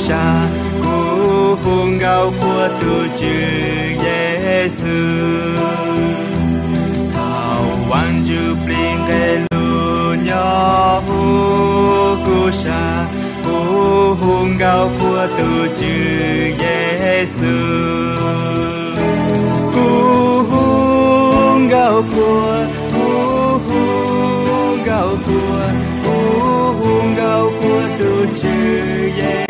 sab, kuv hu nkauj qhuas tus Tswv Yexus. Thaum Vaj Ntsuj Plig nqe lus nyob huv kuv sab, kuv hu nkauj qhuas tus Tswv Yexus. Kuv hu nkauj qhuas, kuv hu nkauj qhuas, kuv hu nkauj qhuas tus Tswv Yexus.